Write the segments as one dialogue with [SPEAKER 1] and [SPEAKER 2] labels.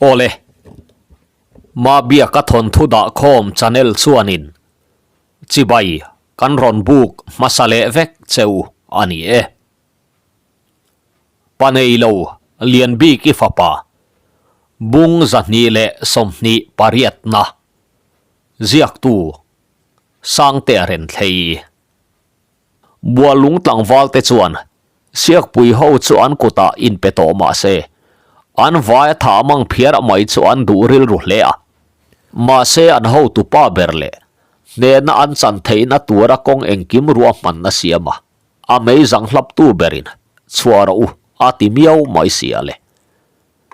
[SPEAKER 1] Awle, Mabiaka thawnthu dahkhawm channel chuanin chibai kan rawn buk hmasa leh vek cheu a ni e. Paneilo Lianbiki fapa bung 228na ziaktu Sangtea Renthlei. Bualung tlangval te chuan Siakpui ho chu an kutah inpe tawh mah se, an vai a thah mang phiar mai chu an duh rilru hle a. Mahse an hotu pa ber leh hnehna an chan theihna tura kawng engkim ruahmanna siam a, a meizang hlaptu berin chhuah rawh u a ti miau mai si a le.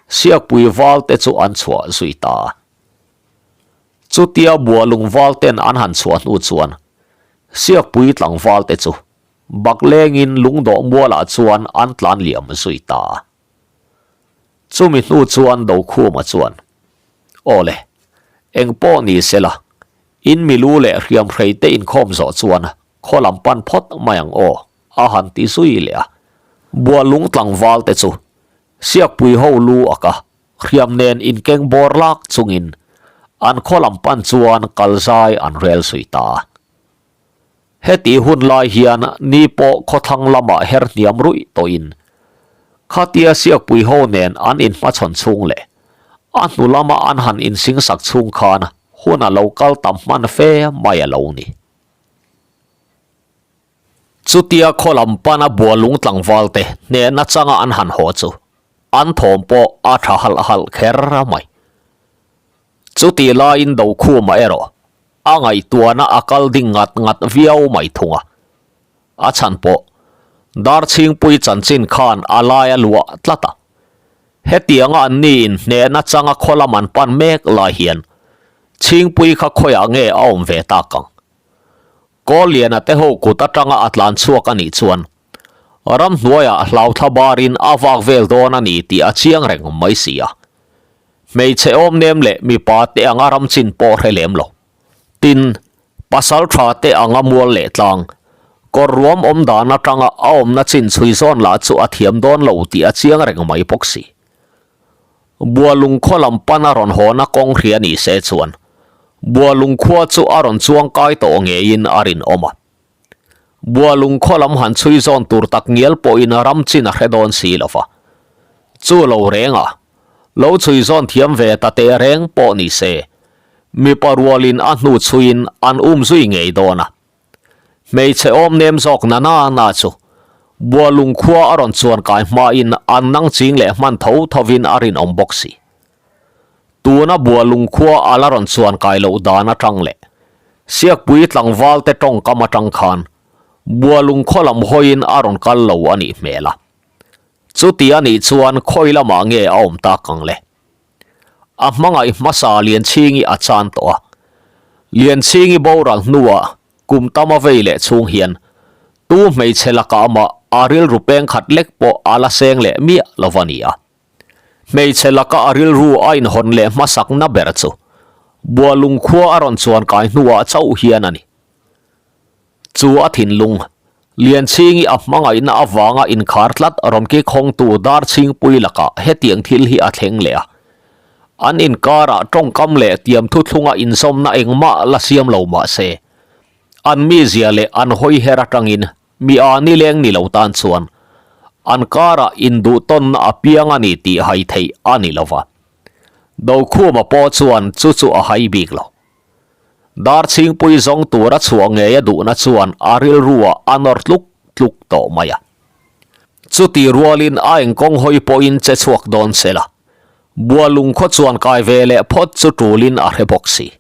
[SPEAKER 1] Siakpui val te chu an chhuah zui ta a. Chutia Bualung val ten an han chhuah hnu chuan Siakpui tlangval te chu Baklengin lungdawh mualah chuan an tlan liam zui ta. Chumi hnu chuan Dokhuma chuan, Aw le, eng pawh ni se la, in milu leh hriamhrei te inkhawm zawh chuan khaw lam pan phawt mai ang aw, a han ti zui leh a. Bualung tlangval te chu Siakpui ho lu aka hriam nen inkeng bawr lak chungin an khaw lam pan chuan kalzai an rel zui ta. Heti hun lai hian ni pawh khawthlang lamah her hniam ruih tawhin khatia Siakpui ho nen an inhmachhawn chhung leh a hnu lama an han insingsak chhung khan hun a lo kal tam hman fe mai a lo ni. Chutia khaw lam pana Bualung tlangval te hnehna changa an han haw chu an thawm pawh a tha halh halh kher mai. Chutih laiin Dokhuma erawh a ngaihtuahna a kal ding ngat ngat viau mai thung a. A chhan pawh Darchhingpui chanchin khan a lai a luah tlat a. Hetianga an ni in hnehna changa khaw lam an pan mek lai hian Chhingpui kha khawiah nge a awm ve tak ang? Kawlliana te ho kut atanga a tlan chhuak a nih chuan ramhnuaiah hlauthla barin a vak vel dawn a ni tih a chiang reng mai si a. Hmeichhe awm nem leh mipa te anga ram chin pawh hre lem lo. Tin, pasal tha te anga mual leh tlang, kawr ruam awm dan atanga a awmna chin chhui zawn lah chu a thiam dawn lo tih a chiang reng mai bawk si. Bualung khaw lam pan a rawn hawna kawng hria ni se chuan Bualung khua chu a rawn chuang kai tawh ngeiin a rinawm a. Bualung khaw lam han chhui zawn tur tak ngial pawhin ram chin a hre dawn si lo va. Chu lo reng a, lo chhui zawn thiam ve ta teh reng pawh ni se, mipa rualin a hnu chhuiin an um zui ngei dawn a. Hmeichhe awm nem zawk na na na chu Bualung khua a rawn chuan kai hmain an nang ching leh hman tho thovin a rinawm bawk si. Tuna Bualung khua a la rawn chuan kai loh dan atang leh Siakpui tlangval te tawngkam atang khan Bualung khaw lam hawiin a rawn kal lo a nih hmel a. Chuti a nih chuan khawi lamah nge a awm tak ang le? A hmangaih hmasa Lianchhingi a chan tawh a. Lianchhingi boral hnuah kum tam a vei leh chhung hian tu hmeichhe lakah mah a rilru peng khat lek pawh a la seng leh miah lo va ni a. Hmeichhe laka a rilru a inhawn leh hmasakna ber chu Bualung khua a rawn chuan kai hnuah chauh hian a ni. Chu a thinlung, Lianchhingi a hmangaihna avanga inkhar tlat rawn ki khawngtu Darchhingpui lakah hetiang thil hi a thleng leh a. An inkarah tawngkam leh tiam thuthlunga inzawmna engmah la siam lo mah se, an mizia leh an hawiher atangin Mi a nileng ni lo tan chuan an karah induhtawnna a piang a ni tih hai theih a ni lo va. Dokhuma pawh chuan chu chu a hai bik lo. Darchhingpui zawng tura chhuah ngei a duhna chuan a rilruah a nawr tluk tluk tawh mai a. Chuti rualin a engkawng hawi pawhin che chhuak dawn se la, Bualung khaw chuan kai ve leh phawt chu tulin a hre bawk si.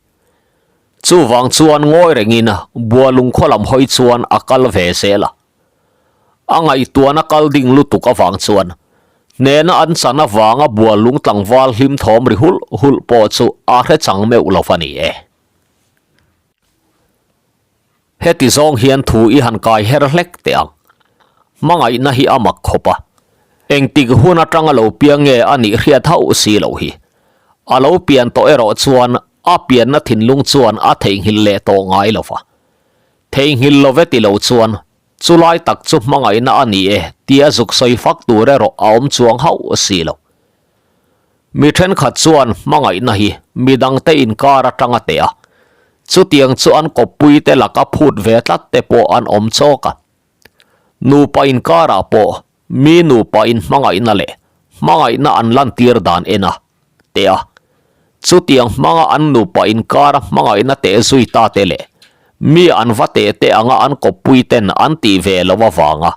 [SPEAKER 1] Chuvang chuan ngawi rengin Bualung khaw lam hawi chuan a kal ve zel a. A ngaihtuahna kal ding lutuk avang chuan hnehna an chan avanga Bualung tlangval hlim thawm ri hulh hulh pawh chu a hre chang meuh lo va ni e. Heti zawng hian thu i han kai her hlek teh ang. Hmangaihna hi a mak khawp a. Engtik hun atanga lo piang nge a nih hriat hauh si loh hi. A lo pian tawh erawh chuan a pianna thinlung chuan a theihnghilh leh tawh ngai lo va. Theihnghilh lo ve ti lo chuan chulai tak chu hmangaihna a ni e tia zuk sawi fak tur erawh a awm chuang hauh si lo. Mi thenkhat chuan hmangaihna hi midangte inkar atang a teh a, chutiang chu an kawppuite laka phut ve tlat te pawh an awm chawk a. Nupa inkarah pawh mi nupa inhmangaihna leh hmangaihna an lantir dan en a teh a, chutiang hmanga an nupa inkara hmangaihna teh zui ta te leh mi an va teh te anga an kawppui ten an tih ve loh avanga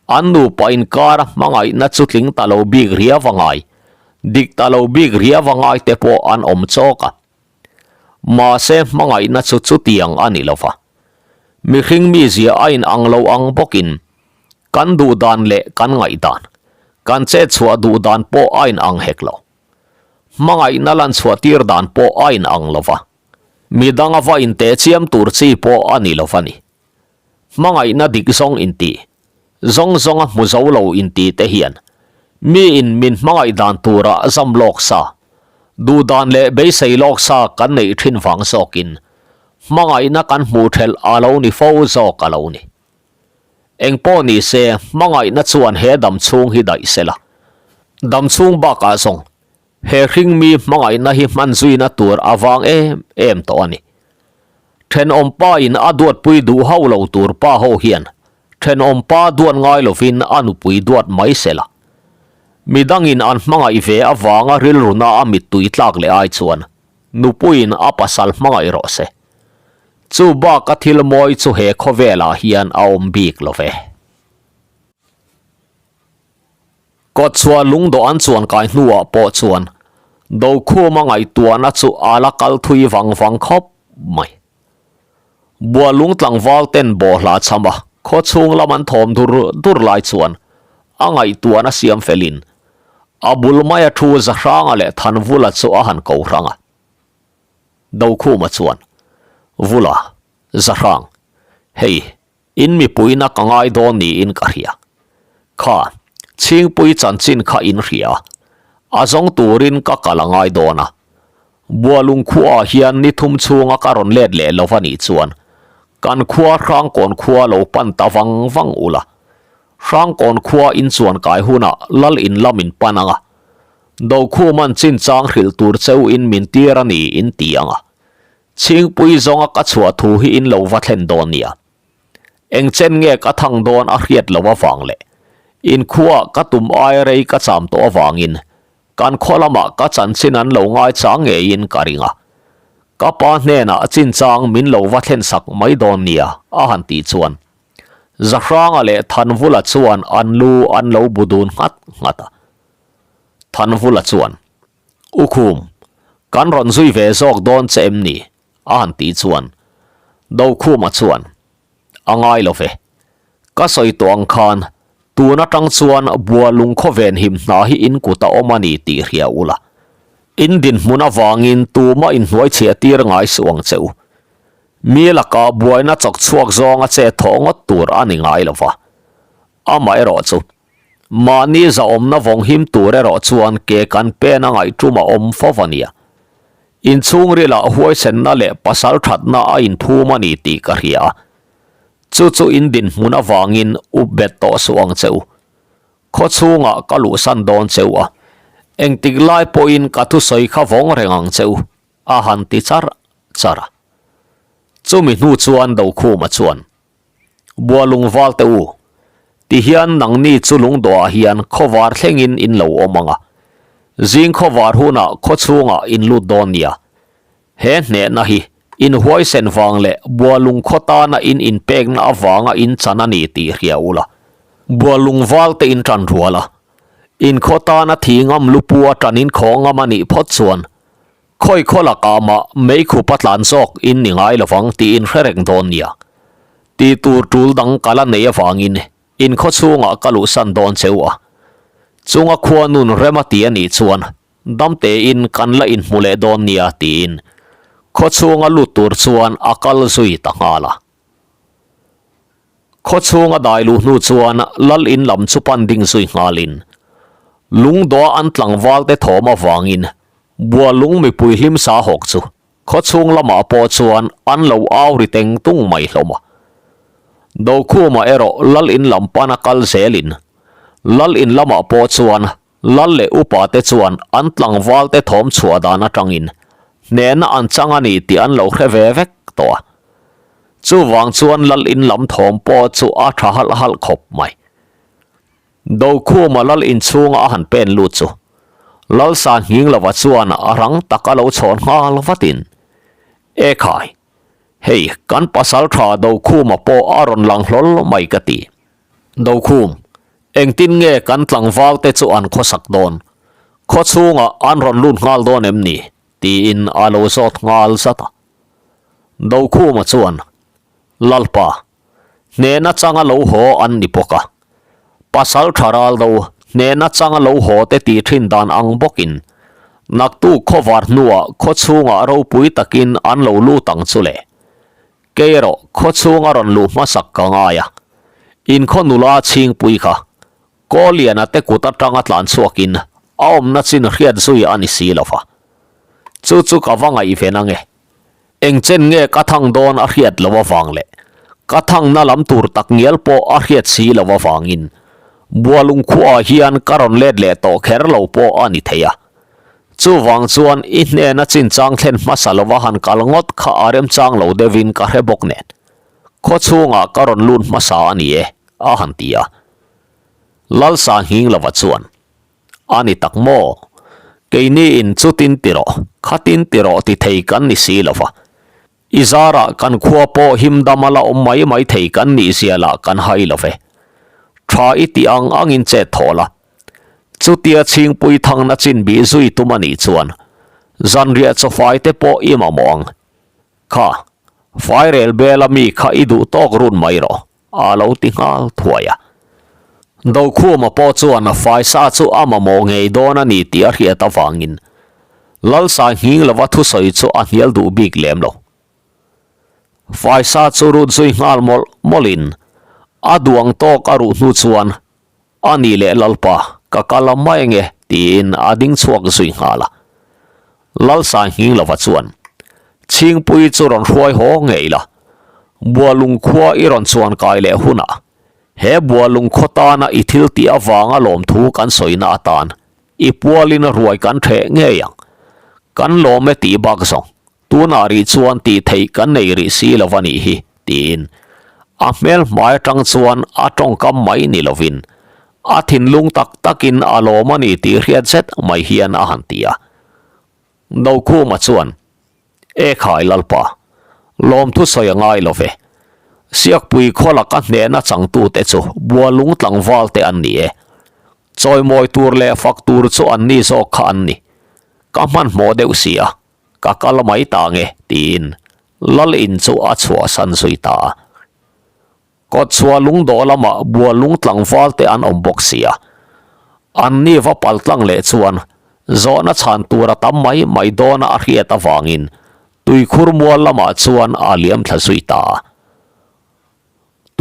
[SPEAKER 1] an nupa inkara hmangaihna chu tling ta lo bik riau a ngai, dik ta lo bik riau a ngai te pawh an awm chawk a. Mahse hmangaihna chu chutiang a ni lova. Mihring mizia a inang lo ang bawkin kan duh dan leh kan ngaih dan, kan chet chhuah duh dan pawh a inang hek lo. Hmangaihna lan chhuah tir dan pawh a inang lova. Midang a va inteh chiam tur chi pawh a ni lova ni. Hmangaihna dik zawng inti, zawng zawnga hmu zo lo inti te hian miin min hmangaih dan tura zam lawk sa, duh dan leh beisei lawk sa kan neih thin vang zawkin hmangaihna kan hmuh thelh a lo ni fo zawk a lo ni. Engpawh ni se hmangaihna chuan he dam chhung hi daih se la, dam chhung bakah zawng He hringmi hmangaihna hi hman zuina tur a vang em em tawh a ni. Thenawm pa in a duatpui duh hauh lo tur pa ho hian thenawm pa duat ngai lovin a nupui duat mai se la. Midangin an hmangaih ve avanga rilruna a mittui tlak leh ai chuan nupuiin a pasal hmangaih rawh se. Chu baka thil mawi chu he khawvelah hian a awm bik lo ve. Kawtchhuah lungdawh an chuan kai hnuah pawh chuan Dokhuma ngaihtuahna chu a la kal thui vang vang khawp mai. Bualung tlangval ten bawhhla cham a, khaw chhung lam an thawm dur dur lai chuan a ngaihtuahna siam felin a bul maia thu Zahranga leh Thanvula chu a han ko hrang a. Dokhuma chuan, Vula, Zahrang, hei In mipuina ka ngai dawn niin ka hria. Kha, Chhingpui chanchin kha in hria. A zawng turin ka kal a ngai dawn a. Bualung khuaah hian ni thum chhunga ka rawn let leh lo va nih chuan kan khua Hrangkawn khua lo pan ta vang vang ula. Hrangkawn khua in chuan kai hunah lal in lam in pan ang a. Dokhuman chinchang hrilh tur cheu in min tir a ni in ti ang a. Chhingpui zawnga ka chhuah thu hi in lo va thlen dawn nia. Eng chen nge ka thang dawn a hriat loh avang leh inkhuaah ka tum ai rei ka cham tawh avangin kan khaw lamah ka chanchin an lo ngaichang ngeiin ka ring a. Ka pa hnenah chinchang min lo va thlen sak mai dawn nia a han tih chuan Zahranga leh Thanvula chuan an lu an lo bu dun nghat nghat a. Thanvula chuan. U Khum, kan rawn zui ve zawk dawn che em ni? a han tih chuan Dokhuma chuan, A ngai lo ve. Ka sawi tawh ang khan tun atang chuan Bualung khawven him hna hi in kut a awm a ni tih hria ula. In dinhmun avangin tumah inhnuai chhiah tir ngai suh ang che u. Mi lakah buaina chawk chhuak zawnga che thawh ngawt tur a ni ngai lo va. Amaherawhchu, Mahni zahawmna vawng him tur erawh chuan ke kan pen a ngaihtum a awm fo va nia. Inchhungrilah huaisenna leh pasal thatna a inphum a ni tih ka hria a. Chu chu in dinhmun avangin up bet tawh suh ang che u. Khaw chhungah ka luhsan dawn che u a, engtik lai pawhin ka thusawi kha vawng reng ang che u, a han ti char char a. Chumi hnu chuan Dokhuma chuan, Bualung val te u, tihian nangni chu lungdawhah hian khawvar thlengin in lo awm ang a, zing khawvar hunah khaw chhungah in lut dawn nia. He hnehna hi in huaisen vang leh Bualung khaw tana in inpekna avanga in chan a ni tih hria ula. Bualung val te in tan rual a, in khaw tana thi ngam lupu a tan in khaw ngam a nih phawt chuan Khawi khaw lakah mah meikhup a tlan zawk in ni ngai lovang tih in hre reng dawn nia. Tih tur tul dang ka la nei avangin in khaw chhungah ka luhsan dawn cheu a. Chunga khua nun rem a ti a nih chuan dam tein kan la inhmu leh dawn nia tiin khaw chhunga lut tur chuan a kal zui ta nghal a. Khaw chhunga dai luh hnu chuan lal in lam chu pan ding zui nghalin lungdawha an tlangval te thawm avangin Bualung mipui hlim sa hawk chu khaw chhung lamah pawh chuan an lo au ri teng tung mai hlawm a. Dokhuma erawh lal in lam pana kal zelin lal in lamah pawh chuan. Lal leh upa te chuan an tlangval te thawm chhuah dan atangin hnehna an chang a ni tih an lo hre ve vek tawh a. Chuvang chuan lal in lam thawm pawh chu a tha halh halh khawp mai. Dokhuma lal inchhunga a han pen lut chu Lalsa Nghinglova chuan a rang tak a lo chhawn nghal vatin, E khai, hei kan pasal tha Dokhuma pawh a rawn lang hlawl mai ka ti. Dokhum, engtin nge kan tlangval te chu an khawsak dawn? Khaw chhungah an rawn lut nghal dawn em ni? tiin a lo zawt nghal zat a. Dokhuma chuan, Lalpa, Hnehna changa lo haw an ni bawk a. Pasal tha ral do hnehna changa lo haw te tih thin dan ang bawkin naktuk khawvar hnuah khaw chhungah ropui takin an lo lut ang chu le. Kei erawh khaw chhunga rawn luh hmasak ka ngai a. Inkhaw nula chhingpui kha Kawliana te kut atanga tlan chhuakin a awmna chin hriat zui a ni si lo va. Chu chu ka va ngaihven ange. Eng chen nge ka thang dawn a hriat lo avang leh ka thangna lam tur tak ngial pawh a hriat si lo avangin Bualung khuaah hian ka rawn let leh tawh kher lo pawh a ni thei a. Chuvang chuan i hnena chinchang thlen hmasa lova han kal ngawt kha a remchang lo deuhin ka hre bawk nen khaw chhungah ka rawn lut hmasa a ni e, a han ti a. Lalsa nghing lova chuan A ni tak maw? Keini in chutin ti rawh, khatin ti rawh ti thei kan ni si lo va. I zarah kan khua pawh him dam a la awm mai mai thei kan nih zia lah kan hai lo ve. Tha i tih ang angin chet thaw la. Chutia Chhingpui thangna chin bih zui tum a nih chuan zanriah chawfai te pawh i mamawh ang. Kha, fairel bela mi kha i duh tawk run mai rawh. A lo ti nghal thuai a. Dokhuma pawh chuan faisa chu a mamawh ngei dawn a ni tih a hriat avangin Lalsa nghing lova thusawi chu a hnial duh bik lem lo. Faisa chu rut zui nghal mawlh mawlhin a duang tawk a ruh hnu chuan A nih leh Lalpa, ka kal a mai ange tiin a ding chhuak zui nghal a. Lalsa nghing lova chuan, Chhingpui chu rawn hruai haw ngei la, Bualung khua i rawn chuan kai leh hunah he Bualung khaw tana i thil tih avanga lawmthu kan sawina atan i pualin ruai kan ṭheh ngei ang. Kan lawm e tih bak zawng Tunah rih chuan tih theih kan nei rih si lo a nih hi, tiin a hmel hmai atang chuan a tawngkam mai ni lovin a thinlung tak takin a lawm a ni tih hriat zet mai hian a han ti a. Dokhuma chuan, E khai Lalpa, lawmthu sawi a ngai lo ve. Siakpui khaw laka hnehna changtute chu Bualung tlangval te an ni e. Chawimawi tur leh fak tur chu an ni zawk kha an ni. Ka hmanhmawh deuh si a. Ka kal mai ta nge tiin Lal in chu a chhuahsan zui ta a. Kawtchhuah lungdawh lamah Bualung tlangval te an awm bawk si a. An ni va pal tlang leh chuan zawhna chhan tur a tam mai mai dawna a hriat avangin tuikhur mual lamah chuan a liam thla zui ta a.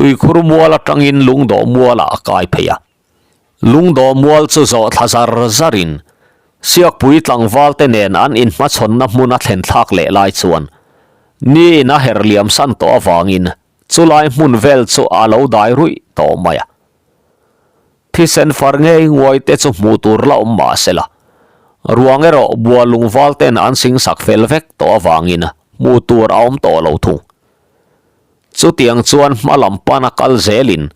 [SPEAKER 1] Tuikhur mual atangin lungdawh mualah a kai phei a. Lungdawh mual chu zawh thla zar zarin Siakpui tlangvalte nen an inhmachhawnna hmun a thlen thlak leh lai chuan niin a her liam san tawh avangin chulai hmun vel chu a lo dai ruih tawh mai a. Thisen far ngei nguai te chu hmuh tur la awm mah se la, ruang erawh bua lungvalten an singsak fel vek tawh avangin hmuh tur a awm tawh lo thung. Chutiang chuan hma lam pana kal zelin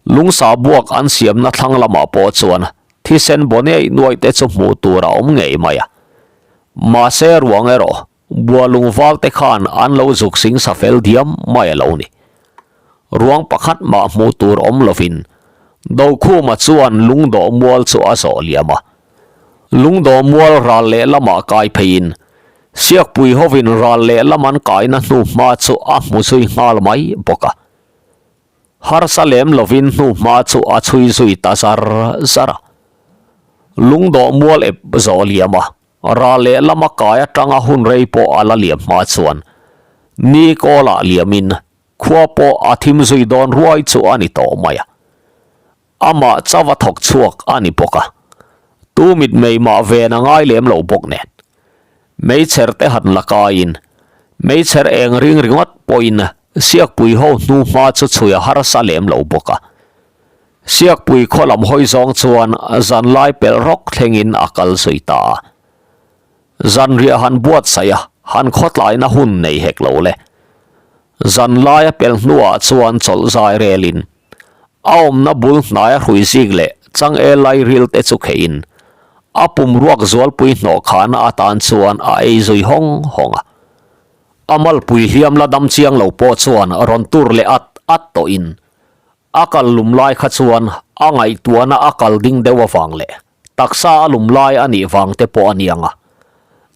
[SPEAKER 1] lungsa buak an siamna thlang lamah pawh chuan thisen baw neih nuaih te chu hmuh tur a awm ngei mai a. Mahse ruang erawh bua lungval te khan an lo zuk sing sa fel diam mai a lo ni. Ruang pakhat mah hmuh tur awm lovin Dokhuma chuan lungdawh mual chu a zawh liam a. Lungdawh mual ral lehlamah kai pheiin Siakpui hovin ral lehlam an kaina hnu hma chu a hmu zui nghal mai bawk a. Harsa lem lovin hnu hma chu a chhui zui ta zar zar a. Lungdawh mual ep zawh liam a, ral lehlam a kai atanga hun rei pawh a la liam hma chuan ni kawlah liamin khua pawh a thim zui dawn ruai chu a ni tawh mai a. Amah chauh a thawk chhuak a ni bawk a, tu mitmei mah ven a ngai lem lo bawk nen. Meichher te han la kaiin, meichher eng ring ringawt pawhin Siakpui ho hnu hma chu chhui a harsa lem lo bawk a. Siakpui khaw lam hawi zawng chuan zanlai pelh rawk thlengin a kal zui ta a. Zanriah han buatsaih a, han khawtlaina hun nei hek lo le. Zanlai a pelh hnuah chuan chawlh zai relin a awmna bul hnaia hrui zik leh changel lairil te chu kheihin a pum ruak zualpui hnawh khahna atan chuan a ei zui hawng hawng a. A malpui hliam la dam chiang lo pawh chuan rawn tur leh at at tawhin a kal lum lai kha chuan a ngaihtuahna a kal ding deuh avang leh taksa a lum lai a nih vang te pawh a niang a,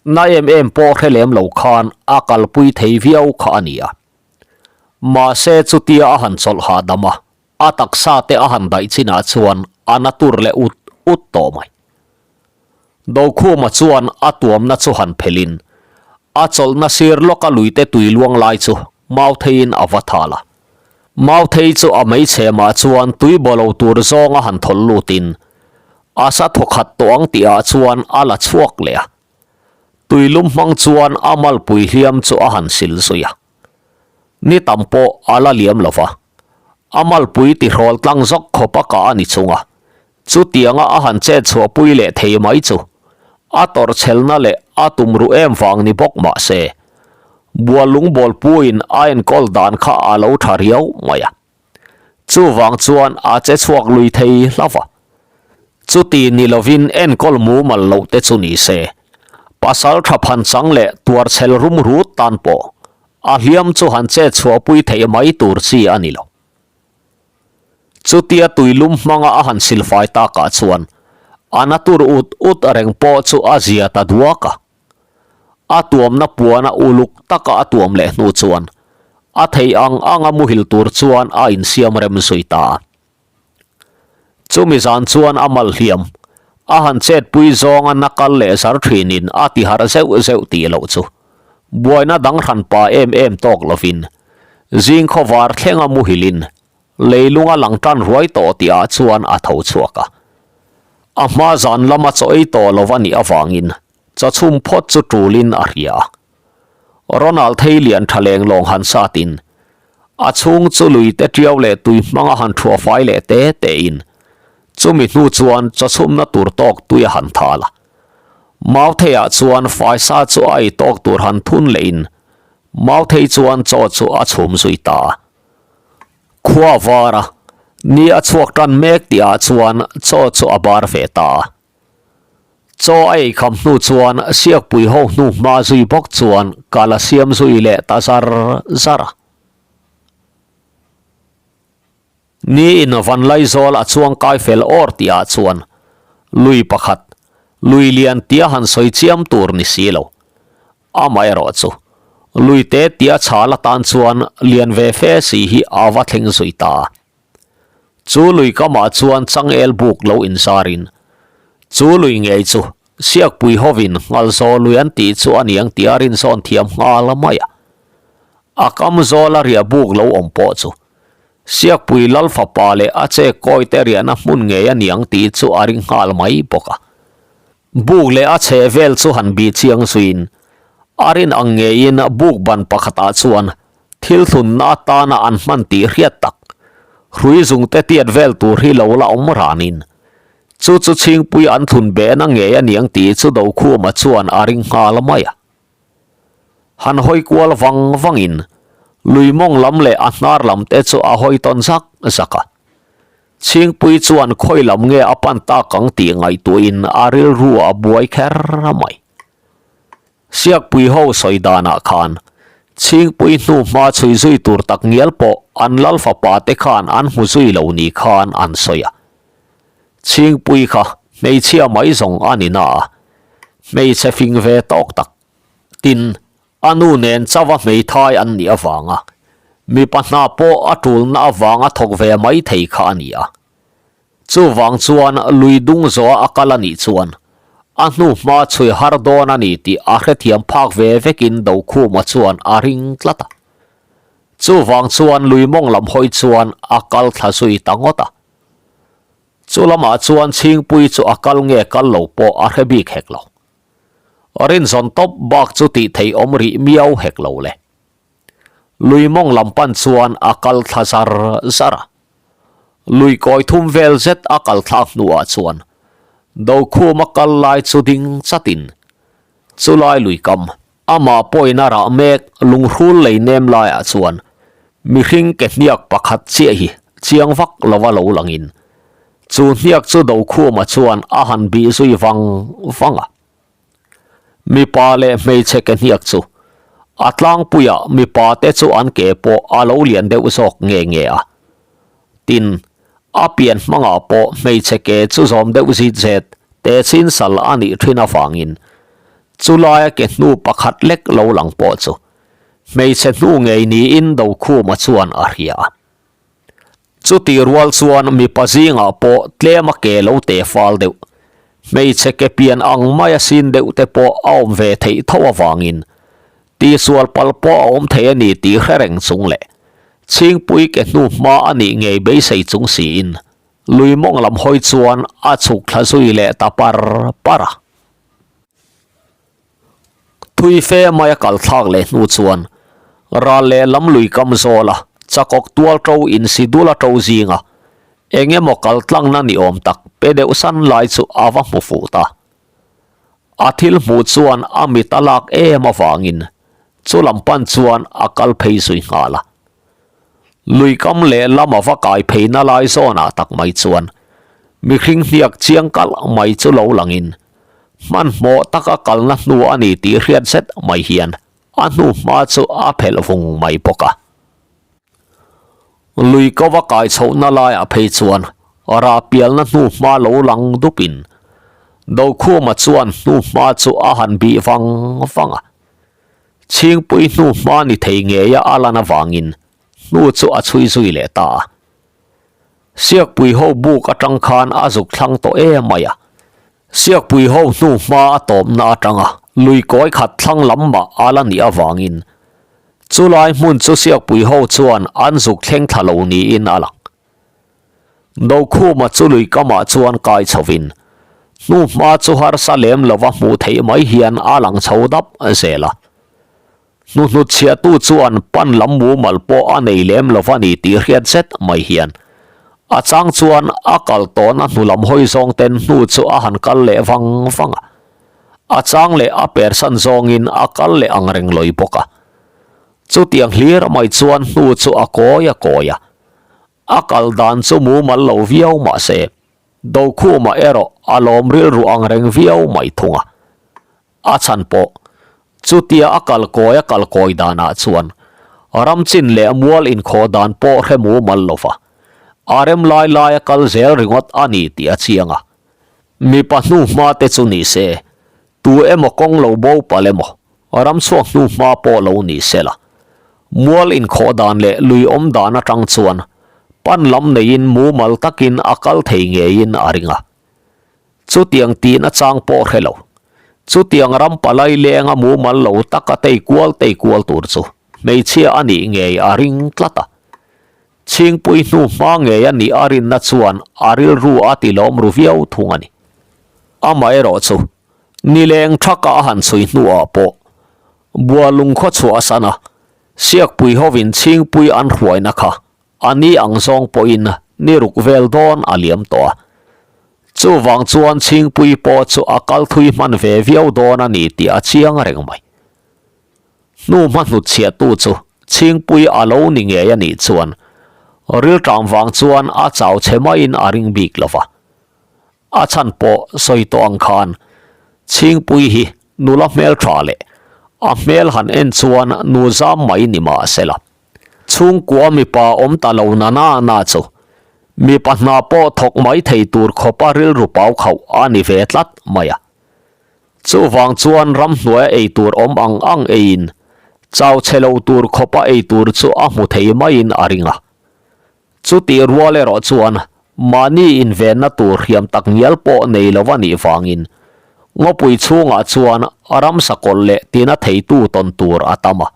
[SPEAKER 1] na em em pawh hre lem lo khan a kalpui thei viau kha a ni a. Mahse chutia a han chawlh hahdam a, a taksa te a han daih chinah chuan a na tur leh ut ut tawh mai. Dokhuma chuan a tuamna chu han phelhin a chawlhna sir lawka luite tui luang lai chu Mautheiin a va thal a. Mauthei chu a meichhemah chuan tui baw lo tur zawnga han thawlh lutin a sa thawkhat tawh ang tihah chuan a la chhuak leh a. Tui lum hmang chuan a malpui hliam chu a han sil zui a. Ni tam pawh a la liam lo va, a malpui tihrawl tlang zawk khawp a kah a ni chung a, chutianga a han chet chhuahpui leh thei mai chu a tawrhchhelna leh a tumruh em vang ni bawk mah se, Buallung bawlpuiin a enkawl dan kha a lo tha riau mai a. Chuvang chuan a che chhuak lui thei hla va. Chuti ni lovin enkawl mumal loh te chu ni se, pasal tha phan chang leh tuarchhel rum rut tan pawh a hliam chu han chet chhuahpui theih mai tur chi a ni lo. Chutia tuilum hmanga a han silfai takah chuan a na tur ut ut reng pawh chu a zia ta duak a. A tuamna puana uluk taka a tuam leh hnu chuan a thei ang anga muhil tur chuan a insiam rem zui ta a. Chumi zan chuan a mal hliam, a han chetpui zawnga na kal leh zar thinin a ti harh zeuh zeuh tih loh chu buaina dang hran pa em em tawk lovin zing khawvar thlenga muhilin leilunga lang tan ruai tawh tihah chuan a tho chhuak a. A hma zan lama chaw ei tawh lo a nih avangin chawchhum phawt chu tulin a hria a. Ronald thei lian tha leng lawng han satin a chhung chu lui te tiau leh tui hmanga han thuah fai leh te tein chumi hnu chuan chawchhumna tur tawk tui a han thal a. Mautheiah chuan faisa chu a ei tawk tur han thun lehin Mauthei chuan chaw chu a chhum zui ta a. Khua var a, ni a chhuak tan mek tihah chuan chaw chu a bar ve ta a. Chaw a eikham hnu chuan Siakpui ho hnu hma zui bawk chuan kal a siam zui leh ta zar zar a. Niin Vanlaizawl a chuang kai fel awr tihah chuan lui pakhat, lui lian tia han sawi chiam tur ni si lo. Amaherawh chu lui te tia chhal atan chuan lian ve fe si hi a va thleng zui ta a. Chu lui kamah chuan changel buk lo inzarin, chu lui ngei chu Siakpui hovin Nghalzaw lui an tih chu a niang tih a rinzawn thiam nghal mai a. A kam zawla riah buk lo awm pawh chu Siakpui lal fapa leh a che kawite riahna hmun ngei a niang tih chu a ring nghal mai bawk a. Buk leh a chheh vel chu han bih chiang zuiin a rin ang ngeiin buk ban pakhatah chuan Thil thlunna atana an hman tih hriat tak, hrui zungte tiat vel tur hi lo la awm ranin, chu chu chhingpui an thlun behna ngei a niang tih chu Dokhuma chuan a ring nghal mai a. Han hawi kual vang vangin lui mawng lam leh a hnar lam te chu a hawi tawn zak zak a. Chhingpui chuan khawi lam nge a pan tak ang tih ngaihtuahin a rilru a buai kher mai. Siakpui ho sawi danah khan Chhingpui hnu hma chhui zui tur tak ngial pawh an lal fapa te khan an hmu zui lo ni khan an sawi a. Chhingpui kha hmeichhia mai zawng a ni na a, hmeichhe fing ve tawk tak. Tin, a nu nen chauha hmeithai an nih avanga mipa hna pawh a tulna avanga thawk ve mai thei kha a ni a. Chuvang chuan lui dung zawha a kal a nih chuan a hnu hma chhui har dawn a ni tih a hrethiam phak ve vekin Dokhuma chuan a ring tlat a. Chuvang chuan lui mawng lam hawi chuan a kal thla zui ta ngawt a. Chu lamah chuan Chhingpui chu a kal nge kal lo pawh a hre bik hek lo. Rinzawn tawp bak chu tih theih awm rih miau hek lo le. Lui mawng lam pan chuan a kal thla zar zar a. Lui kawi thum vel zet a kal thlak hnuah chuan Dokhuma kal lai chu ding chatin chulai lui kam amah pawhin a rah mek lunghrul lei nem laiah chuan mihring ke hniak pakhat chiah hi chiang vak lova lo langin chu hniak chu Dokhuma chuan a han bih zui vang vang a. Mipa leh hmeichhe ke hniak chu a tlangpuiah mipa te chu an ke pawh a lo lian deuh zawk nge nge a. Tin, a pian hmangah pawh hmeichhe ke chu zawm deuh zit zet te chin sal a nih thin avangin chulaia ke hnu pakhat lek lo lang pawh chu hmeichhe hnu ngei niin Dokhuma chuan a hria a. Chuti rual chuan mipa zingah pawh tlem a ke lo te fal deuh, hmeichhe ke pian ang mai a sin deuh te pawh a awm ve theih tho avangin tihsual pal pawh a awm thei a ni tih hre reng chung leh Chhingpui ke hnu hma a nih ngei beisei chung siin lui mawng lam hawi chuan a chhuk thla zui leh ta par par a. Thui fe mai a kal thlak leh hnu chuan ral leh lam lui kam zawl a, chakawk tual to insi dul a to zinga eng emaw kal tlangna ni awm tak pe deuh san lai chu a va hmu fuh ta. A thil hmuh chuan a mit a lak em avangin chu lam pan chuan a kal phei zui nghal a. Lui kam leh lam a va kai pheina lai zawnah tak mai chuan mihring hniak chiang kalh mai chu lo langin Hmanhmawh taka kalna hnu a ni tih hriat zet mai hian a hnu hma chu a phelh vung mai bawk a. Lui kova kai chhohna laiah phei chuan rah pialna hnu hma lo lang dupin Dokhuma chuan hnu hma chu a han bih vang vang a. Chhingpui hnu hma ni thei ngeia a lan avangin hnu chu a chhui zui leh ta a. Siakpui ho buk atang khan a zuk thlang tawh em mai a. Siakpui ho hnu hma a tawpna atanga lui kawi khat thlang lam mah a la nih avangin chulai hmun chu Siakpui ho chuan an zuk thleng thla lo niin a lang. Dokhuma chu lui kamah chuan kai chhovin hnu hma chu harsa lem lova hmuh theih mai hian a lang chho dap zel a. Hnuhnut chhiahtu chuan pan lam mumal pawh a nei lem lo va ni tih hriat zet mai hian a chang chuan a kal tawhna hnu lam hawi zawng ten hnu chu a han kal leh vang vang a, a chang leh a persan zawngin a kal leh ang reng lawi bawk a. Chutiang hlir mai chuan hnu chu a kawi a kawi a, a kal dan chu mumal lo viau mah se Dokhuma erawh a lawm rilru ang reng viau mai thung a. A chhan pawh, chutia a kal kawi a kal kawi danah chuan ram chin leh mual inkhawh dan pawh hre mumal lo va, a rem lai lai a kal zel ringawt a ni tih a chiang a. Mipa hnu hma te chu ni se, tu emaw kawng lo bo palh emaw, ram chhuak hnu hma pawh lo ni se la, mual inkhawh dan leh lui awm dan atang chuan pan lam neiin mumal takin a kal thei ngeiin a ring a. Chutiang tihna chang pawh hre lo. Chutiang ram palai lenga mumal lo taka tei kual tei kual tur chu hmeichhia a nih ngei a ring tlat a. Chhingpui hnu hma ngei a nih a rinna chuan a rilru a ti lawm ru viau thung a ni. Amaherawh chu nileng thaka a han chhui hnuah pawh Bualung khaw chhuahsan a Siakpui hovin Chhingpui an hruaina kha A ni ang zawng pawhin ni ruk vel dawn a liam tawh a. Chuvang chuan Chhingpui pawh chu a kal thui hman ve viau dawn a ni tih a chiang reng mai. Hnu hma hnutchhiahtu chu Chhingpui a lo ni ngei a nih chuan rilṭam vang chuan a chau chhe maiin a ring bik lo va. A chhan pawh sawi tawh ang khan Chhingpui hi nula hmelṭha leh a hmel han en chuan nu zam mai ni mah se la. Chhungkua mipa awm ta lo na na na chu mipa hna pawh thawk mai thei tur khawpa rilru pau khauh a ni ve tlat mai a. Chuvang chuan ramhnuaia ei tur awm ang ang eiin chau chhe lo tur khawpa ei tur chu a hmu thei maiin a ring a. Chutih rual erawh chuan mahni invenna tur hriam tak ngial pawh nei lo a nih vangin ngawpui chhungah chuan ramsa kawlh leh tina theitu tawn tur a tam a.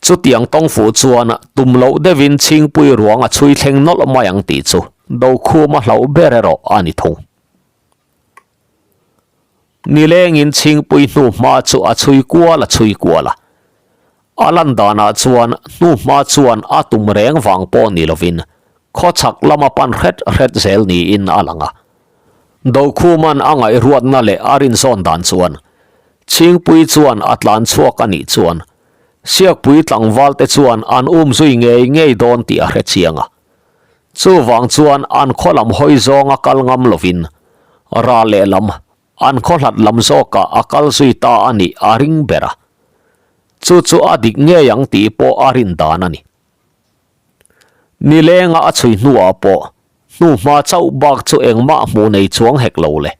[SPEAKER 1] Chutiang tawng fuh chuan tum loh deuhin Chhingpui ruang a chhui thleng nawlh mai ang tih chu Dokhuma hlauh ber erawh a ni thung. Nilengin Chhingpui hnu hma chu a chhui kual a chhui kual a. A lan danah chuan hnu hma chuan a tum reng vang pawh ni lovin. Khawchhak lama pan hret hret zel niin a lang a. Dokhuman a ngaihruatna leh a rinzawn dan chuan Chhingpui chuan a tlan chhuak a nih chuan Siakpui tlangvalte chuan an um zui ngei ngei dawn tih a hre chiang a. Chuvang chuan an khaw lam hawi zawnga kal ngam lovin ral lehlam an khaw hlat lam zawkah a kal zui ta a nih a ring ber a. Chu chu a dik ngei ang tih pawh a rin dan a ni. Nilenga a chhui hnuah pawh hnuhma chauh bak chu engmah hmuh nei chuang hek lo le.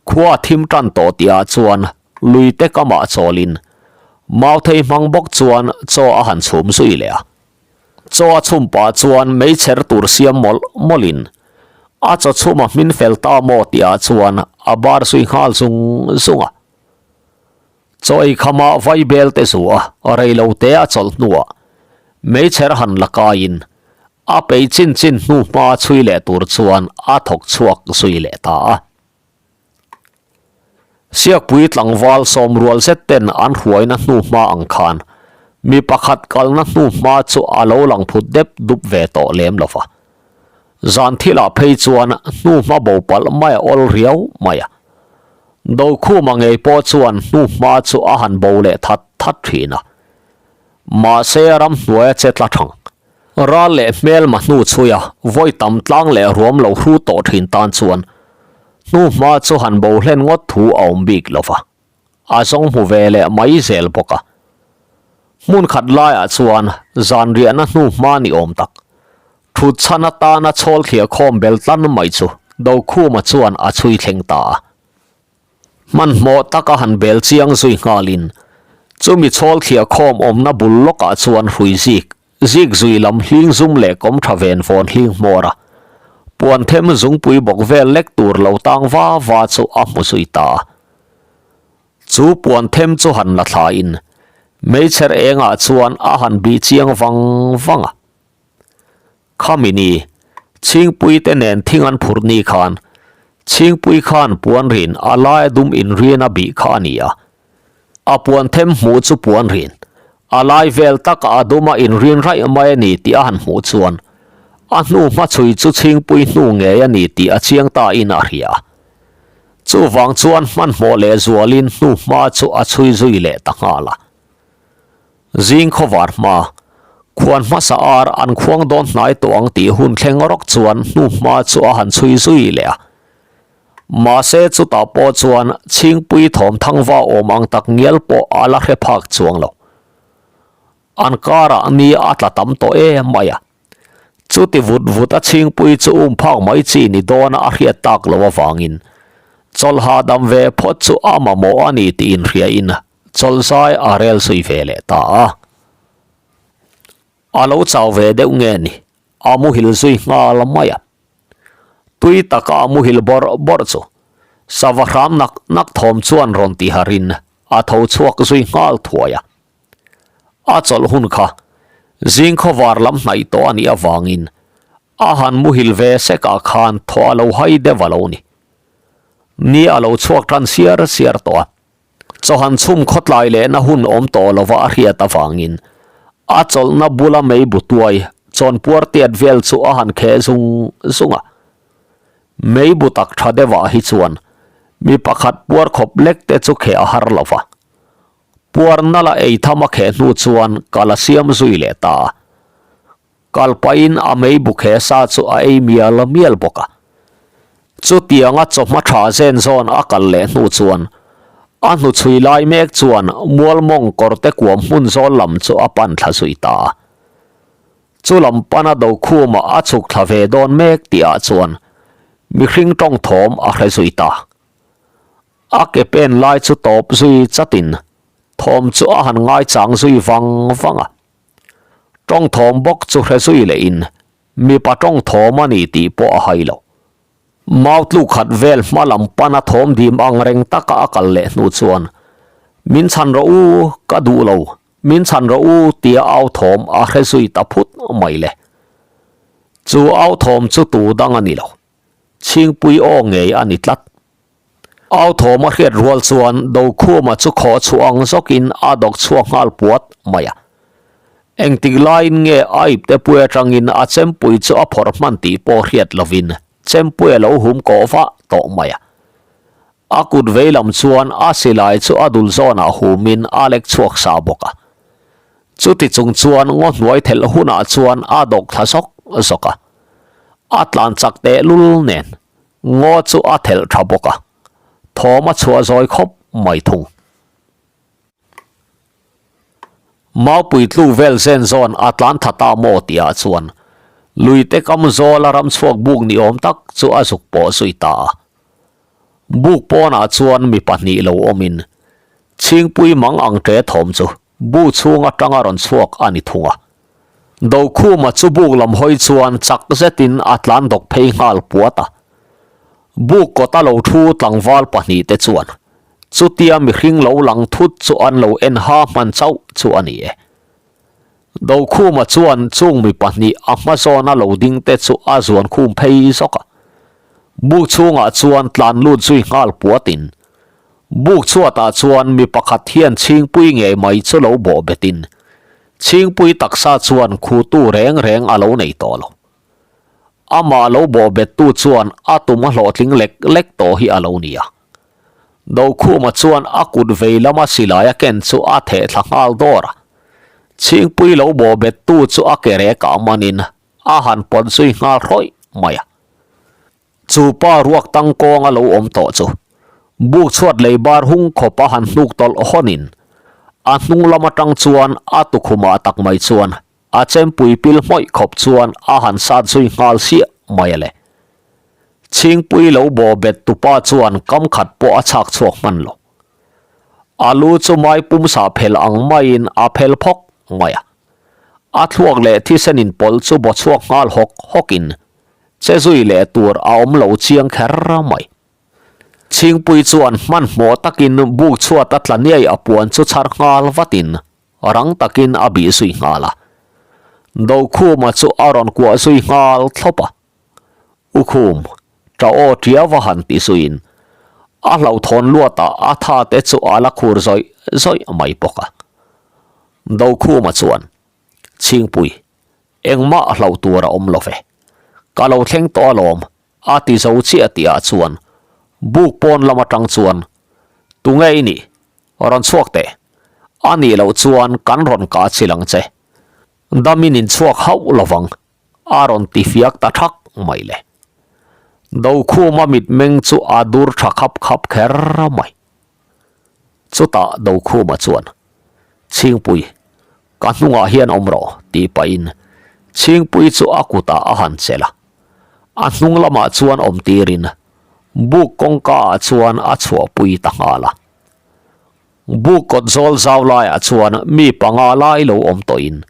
[SPEAKER 1] Khua thim tan tawh tihah chuan luite kamah chawlin Mauthei hmang bawk chuan chaw a han chhum zui leh a. Chaw a chhum pah chuan meichher tur siam mawlh mawlhin a chaw chhum a hmin fel ta maw tihah chuan a bar zui nghal zung zung a. Chaw ei khama vaibel te zu a reilo te a chawlh hnuah meichher han la kaiin a pei chin chin hnu hma chhui leh tur chuan a thawk chhuak zui leh ta a. Siakpui tlangval sawmrual zet ten an hruaina hnu hma ang khan mi pakhat kalna hnu hma chu a lo lang phut dep dup ve tawh lem lo va. Zan thilah phei chuan hnu hma bo palh mai a awl riau mai a. Dokhuma ngei pawh chuan hnuhma chu a han bo leh that that thin a. Mahse ramhnuaia che tla thang, ral leh hmelma hnu chhuia vawi tam tlang leh ruam lo hru tawh thin tan chuan hnuhma chu han bo hlen ngawt thu a awm bik lo va, a zawng hmu ve leh mai zel bawk a. Hmun khat laiah chuan zan riahna hnuhma ni awm tak, thut chhan atana chhawl thliah khawm bel tlan mai chu Dokhuma chuan a chhui thleng ta a. Hmanhmawh taka han bel chiang zui nghalin chumi chhawl thliah khawm awmna bul lawkah chuan hrui zik zik zui lam hling zum leh kawm tha ven vawn hling hmawr a, puan them zungpui bawk vel lek tur lo tang va va chu a hmu zui ta a. Chu puan them chu han la thlain meichher engah chuan a han bih chiang vang vang a. Khami ni, Chhingpui te nen thing an phurh ni khan Chhingpui khan puan rin a laia dum inrian a bih kha a ni a. A puan them hmuh chu puan rin a lai vel taka a duma inrin raih mai a ni tih a han hmuh chuan a hnu hmachhui chu Chhingpui hnu ngei a ni tih a chiang ta in a hria. Chuvang chuan hmanhmawh leh zualin hnu hma chu a chhui zui leh ta nghal a. Zing khawvar hma, khuan hmasa ar an khuang dawn hnai tawh ang tih hun thleng rawk chuan hnu hma chu a han chhui zui leh a. Mahse chutah pawh chuan Chhingpui thawm thangva awm ang tak ngial pawh a la hre phak chuang lo. An karah ni a tla tam tawh em mai a. Chuti vut vut a Chhingpui chu um phak mai chi ni dawna a hriat tak loh avangin chawlh hahdam ve phawt chu a mamawh a ni tih inhriain Chawlhzai a rel zui ve leh ta a. A lo chau ve deuh nge ni, a muhil zui nghal mai a. Tui taka a muhil bawrh bawrh chu sava hram nak nak thawm chuan rawn ti harin a tho chhuak zui nghal thuai a. A chawlh hun kha zing khawvar lam hnaih tawh a nih avangin a han muhil ve sekah khan thaw a lo hai deuh a lo ni. Ni a lo chhuak tan siar siar tawh a. Chawhan chhum khawtlai lehna hun awm tawh lova a hriat avangin a chawlhna bula mei bu tuai chawnpuar tiat vel chu a han kheh zung zung a. Mei bu tak tha deuhah hi chuan mi pakhat puar khawp lek te chu kheh a har lova. Puar nala ei tham a kheh hnu chuan kal a siam zui leh ta a. Kal pahin a mei bu khe sa chu a ei mial mial bawk a. Chutianga chawhma tha zen zawn a kal leh hnu chuan a hnuchhui lai mek chuan mual mawng kawr te kuam hmun zawl lam chu a pan thla zui ta a. Chu lam pana Dokhuma a chhuk thla ve dawn mek tihah chuan mihring tawng thawm a hre zui ta. A ke pen lai chu tawp zui chatin thawm chu a han ngaichang zui vang vang a. Tawng thawm bawk chu hre zui leh in mipa tawng thawm a ni tih pawh a hai lo. Mau tluk khat vel hma lam pana thawm dim ang reng taka a kal leh hnu chuan Min chhan rawh u, ka duh lo, min chhan rawh u tia au thawm a hre zui ta phut mai le. Chu au thawm chu tu dang a ni lo. Chhingpui aw ngei a ni tlat. Au thawm a hriat rual chuan Dokhuma chu khaw chhuah ang zawkin a dawk chhuak nghal puat mai a. Engtik laiin nge a iptepui atangin a chempui chu a phawrh hman tih pawh hriat lovin chempui a lo hum kawh vah tawh mai a. A kut vei lam chuan a silai chu a dul zawnah humin a lek chhuak sa bawk a. Chuti chung chuan ngaw hnuai thelh hunah chuan a dawk thla zawk zawk a. A tlan chak tehlul nen ngaw chu a thelh tha bawk a, thawm a chhuah zawi khawp mai thung. Maupui tlu vel zen zawn a tlan tha ta maw tihah chuan luite kam zawla ram chhuak buk ni awm tak chu a zuk pawh zui ta a. Buk pawnah chuan mi pahnih lo awmin Chhingpui mang ang ṭe thawm chu bu chhung aṭanga rawn chhuak a ni thung a. Dokhuma chu buk lam hawi chuan chak zetin a tlan dawk phei nghal puat a. Buk kawta lo thu tlangval pahnihte chuan Chutia mihring lo lang thut chu an lo en ha hman chauh chu a ni e. Dokhuma chuan chung mi pahnih a hma zawna lo ding te chu a zuan khum phei zawk a. Buk chhungah chuan tlan lut zui nghal puatin buk chhuatah chuan mi pakhat hian chhingpui ngei mai chu lo bawh betin chhingpui taksa chuan khutu reng reng a lo nei tawh lo. Amah lo bawh bettu chuan a tum a hlawhtling lek lek tawh hi a lo ni a. Dokhuma chuan a kut vei lama silai a ken chu a theh thla nghal dawr a. Chhingpui lo bawh bettu chu a ke rek ah manin a han pawt zui nghal hrawih mai a. Chu pa ruak tangkawng a lo awm tawh chu buk chhuat lei bar hung khawp a han hnuk tawlh hawnin a hnung lam atang chuan a tukhumah tak mai chuan A chempui pil hmawih khawp chuan a han sat zui nghal siah mai a le. Chhingpui lo bawh bet tupa chuan kam khat pawh a chhak chhuak hman lo. A lu chu mai pumsa phel ang maiin a phel phawk mai a. A thluak leh thisen inpawlh chu baw chhuak nghal hawk hawkin che zui leh tur a awm lo chiang kher mai. Chhingpui chuan hmanhmawh takin buk chhuat a tla niai a puan chu chhar nghal vatin Rang takin a bih zui nghal a. Dokhuma chu a rawn kuah zui nghal thlawp a. U Khum, ṭa aw ṭiau a han ti zuiin a hlauhthawn luatah a tha te chu a la khur zawih zawih mai bawk a. Dokhuma chuan, Chhingpui, engmah hlauh tur a awm lo ve. Ka lo thleng tawh alawm, a ti zo chiah tihah chuan buk pawn lam atang chuan, Tunge i nih? Rawn chhuak teh. A nih loh chuan kan rawn kah chil ang che. Damin in chhuak hauh lovang, a rawn ti fiak ta thak mai le. Dokhuma mitmeng chu a dur tha khap khap kher mai. Chutah Dokhuma chuan, Chhingpui, ka hnungah hian awm rawh, tih pahin Chhingpui chu a kutah a han chelh a. A hnung lamah chuan awm tirin buk kawngka ah chuan a chhuahpui ta nghal a. Buk kawt zawl zau laiah chuan mi panga lai lo awm tawhin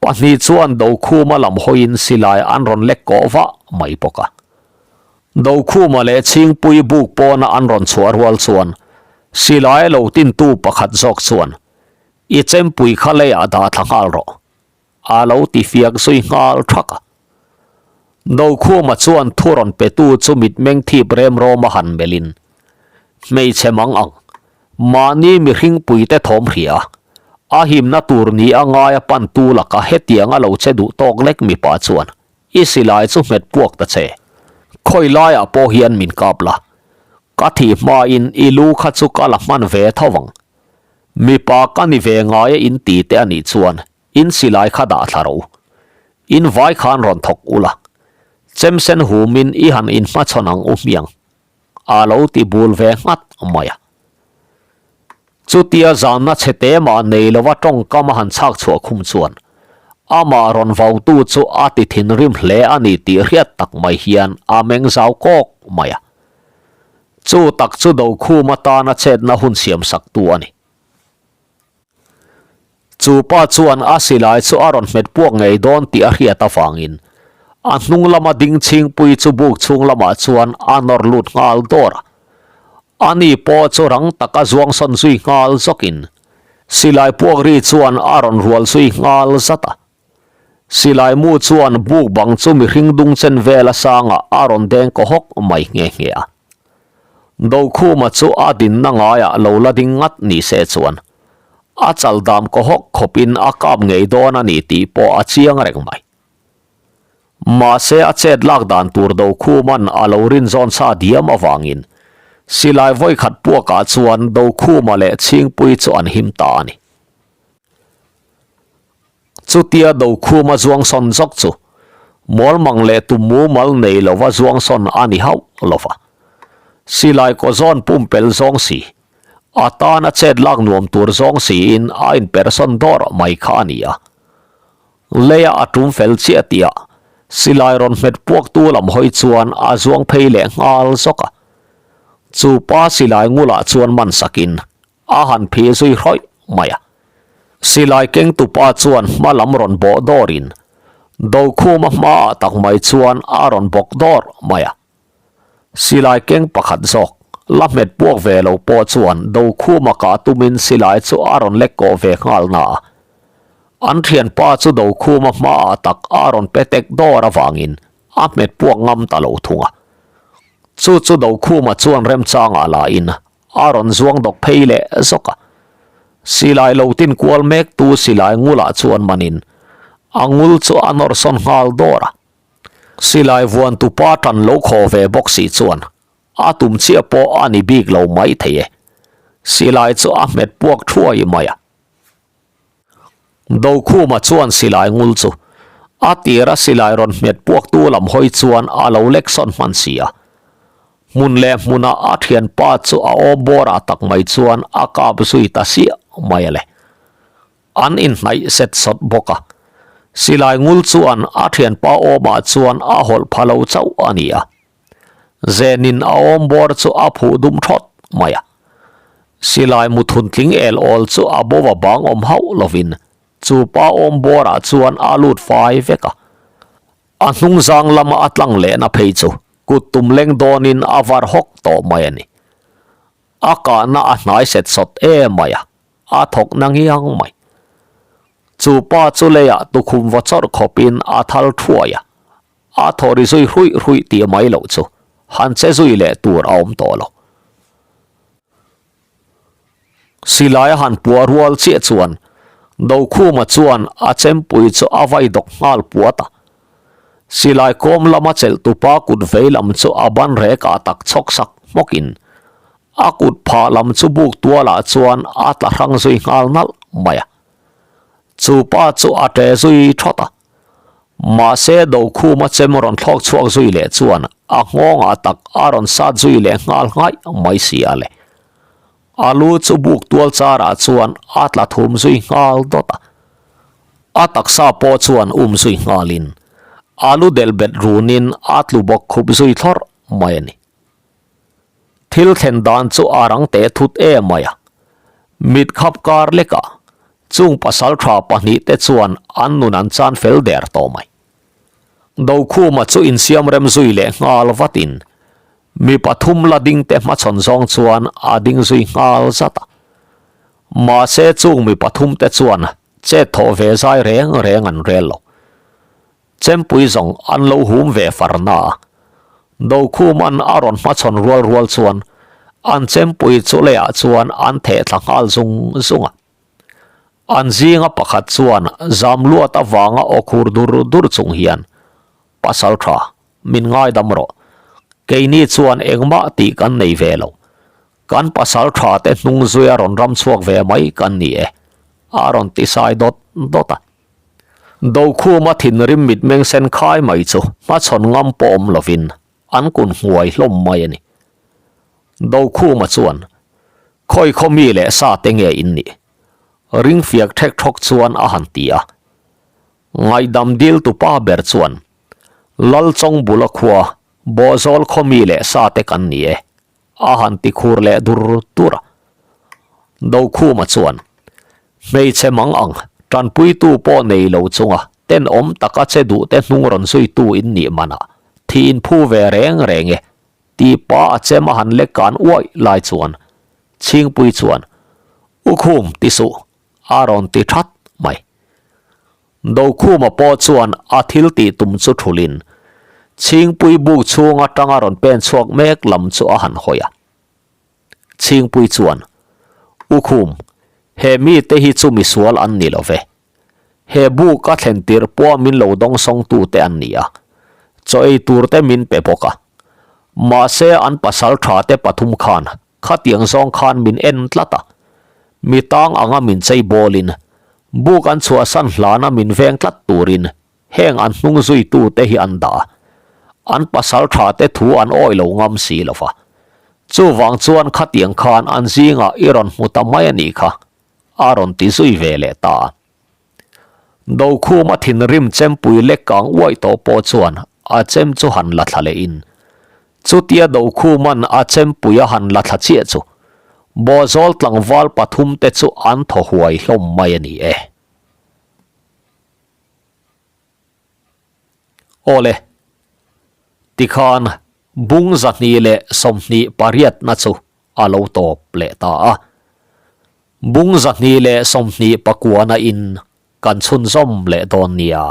[SPEAKER 1] pahnih chuan Dokhuma lam hawiin silai an rawn lek kawh vah mai bawk a. Dokhuma leh Chhingpui buk pawna an rawn chhuah rual chuan silai lo tintu pakhat zawk chuan, I chempui kha leiah dah thla nghal rawh, a lo ti fiak zui nghal thak a. Dokhuma chuan thu rawn petu chu mitmeng thip rem rawm a han melhin, Hmeichhe mang ang, mahni mihring puite thawm hria, a himna tur ni a ngaia pantu laka hetiang a lo che duh tawk lek mipa chuan i silai chu hmet puak ta che. Khawi laiah pawh hian min kap la, ka thih hmain i lu kha chu ka la hman ve tho ang. Mipa ka ni ve ngai a in ti te a nih chuan in silai kha dah thla ro. In vai khan rawn thawk ula. Chemsen humin i han inhmachhawn ang u hmiang. A lo ti bul ve nghat mai a. Chutia zanna chhe te mah nei lova tawngkam a han chhak chhuah khum chuan amah rawn vautu chu a ti thinrim hle a ni tih hriat tak mai hian a meng zau kawk mai a. Chu tak chu Dokhum atana chetna hun siamsaktu a ni. Chu pa chuan a silai chu a rawn hmet puak ngei dawn tih a hriat avangin a hnung lama ding chhingpui chu buk chhung lamah chuan a nawr lut nghal dawr a. Ani pawh chu rang taka zuang sawn zui nghal zawkin silai puak ri chuan a rawn rual zui nghal zat a. Silai mu chuan buk bang chu mihring dung chen vela sangah a rawn deng kaw hawk mai nghe nghe a. Dokhuma chu a dinna ngaiah lo la ding ngat ni se chuan. A chal dam kaw hawk khawpin a kap ngei dawn a ni tih pawh a chiang reng mai. Mahse a chet lak dan tur Dokhuman a lo rin zawn sa diam avangin silai vawikhat puakah chuan Dokhuma leh Chhingpui chu an him ta a ni. Chutia Dokhuma zuang sawn zawk chu Mawlmang leh tum mumal nei lova zuang sawn a ni hauh lova. Silai kaw zawn pumpelh zawng si, a tana chet lak nuam tur zawng siin a inpersawn dawr mai kha a ni a. Leia a tum fel chiah tihah silai rawn hmet puaktu lam hawi chuan a zuang phei leh nghal zawk a. Chu pa silai ngulah chuan man sakin a han phih zui hrawih mai a. Silai kengtu pa chuan hma lam rawn bawh dawrin Dokhuma hmaah tak mai chuan a rawn bawk dawr mai a. Silai keng pakhat zawk la hmet puak ve lo pawh chuan Dokhuma kah tumin silai chu a rawn lek kawh ve nghal na a. An thianpa chu Dokhuma hmaah tak a rawn pe tek dawr avangin a hmet puak ngam ta lo thung a. Chu chu Dokhuma chuan remchangah lain a rawn zuang dawk phei leh zawk a. Silai lo tin kual mektu silai ngulah chuan manin a ngul chu a nawr sawn nghal dawr a. Silai vuan tupa tan lo khaw ve bawk si chuan a tum chiah pawh a ni bik lo mai thei e. Silai chu a hmet puak thuai mai a. Dokhuma chuan silai ngul chu a tira silai rawn hmet puaktu lam hawi chuan a lo lek sawn hman si a. Hmun leh hmuna a thianpa chu a awm bawrah tak mai chuan a kap zui ta siah mai a le. An inhnaih set sawt bawk a. Silai ngul chuan a thianpa awmah chuan a hawlh pha lo chauh a ni a. Zenin a awm bawr chu a phuh dum thawt mai a. Silai muthun tling el awl chu a bo va bang awm hauh lovin chu pa awm bawrah chuan a lut fai vek a. A hnung zang lama a tlang lehna phei chu kut tum leng dawnin a var hawk tawh mai a ni. A kahna a hnai set sawt em mai a, a thawk na ngiang mai. Chu pa chu leiah tukhum vaw chawrh khawpin a thal thuai a, A thaw ri zui hruih hruih tih mai loh chu han che zui leh tur a awm tawh lo. Silai a han puah rual chiah chuan Dokhuma chuan a chempui chu a vai dawk nghal puat a. Silai kawm lama chelh tupa kut vei lam chu a ban rek ah tak chhawk sak hmawkin a kut phah lam chu buk tualah chuan a tla hrang zui nghal nalh mai a. Chu pa chu a ṭe zui thawt a. Mahse Dokhuma chem rawn thlawk chhuak zui leh chuan a nghawngah tak a rawn sat zui leh nghal nghaih mai si a le. A lu chu buk tual charah chuan a tla thum zui nghal dawt a. A taksa pawh chuan um zui nghalin a lu delh bet runin a tlu bawk khup zui thlawrh mai a ni. Thil thlen dan chu a rang teh thut em mai a. Mit khap kar lekah chung pasal tha pahnihte chuan an nun an chan fel der tawh mai. Dokhuma chu insiam rem zui leh nghal vatin mi pathum la dingte hmachhawn zawng chuan a ding zui nghal zat a. Mahse chung mi pathumte chuan chet thawh ve zai reng reng an rel lo. Chempui zawng an lo hum ve far na a. Dokhuman a rawn hmachhawn rual rual chuan an chempui chu leiah chuan an theh thla nghal zung zung a. An zinga pakhat chuan zam luat avanga aw khur dur dur chung hian, Pasal tha, min ngaidam rawh. Keini chuan engmah tih kan nei ve lo. Kan pasal tha te hnung zuia rawn ram chhuak ve mai kan ni e, a rawn ti sai dawt dawt a. Dokhuma thinrim mitmeng sen khai mai chu hmachhawn ngam pawh awm lovin an kun hmuai hlawm mai a ni. Dokhuma chuan, Khawi khaw mi leh sa te nge in nih? Ring fiak ṭhek ṭhawk chuan a han ti a. Ngaihdam dil tupa ber chuan, Lalchawng bula khua, Bawhzawl khaw mi leh sa te kan ni e, A han ti khur leh dur dur a. Dokhuma chuan, Hmeichhe mang ang, tanpuitu pawh nei lo chunga tenawm taka che duhte hnung rawn zuitu in nih manah thi in phu ve reng reng e, tih pa a chem a han lek kan uaih lai chuan Chhingpui chuan, U Khum ti suh, a rawn ti that mai. Dokhuma pawh chuan a thil tih tum chu thulin Chhingpui buk chhung atanga rawn pen chhuak mek lam chu a han hawi a. Chhingpui chuan, U Khum, He mite hi chu misual an ni lo ve. He buk a thlen tirh pawh min lo dawngsawngtu te an ni a, chaw ei tur te min pe bawk a. Mahse an pasal tha te pathum khan khatiang zawng khan min en tlat a, mi tang anga min chei bawlin buk an chhuahsan hlana min veng tlat turin heng an hnung zuitu te hi an dah a, an pasal tha te thu an awi lo ngam si lo va. Chuvang chuan khatiang khan an zingah i rawn hmu ta mai a nih kha. A rawn ti zui ve leh ta a. Dokhuma thinrim chempui lek kang uaih tawh pawh chuan a chem chu han la thla leh in. Chutia Dokhuman a chempui a han la thla chiah chu Bawhzawl tlangval pathum te chu an thaw huai hlawm mai a ni e. Awle, tikhan bung 228 na chu a lo tawp leh ta a. Bung 229 na in kan chhunzawm leh dawn nia.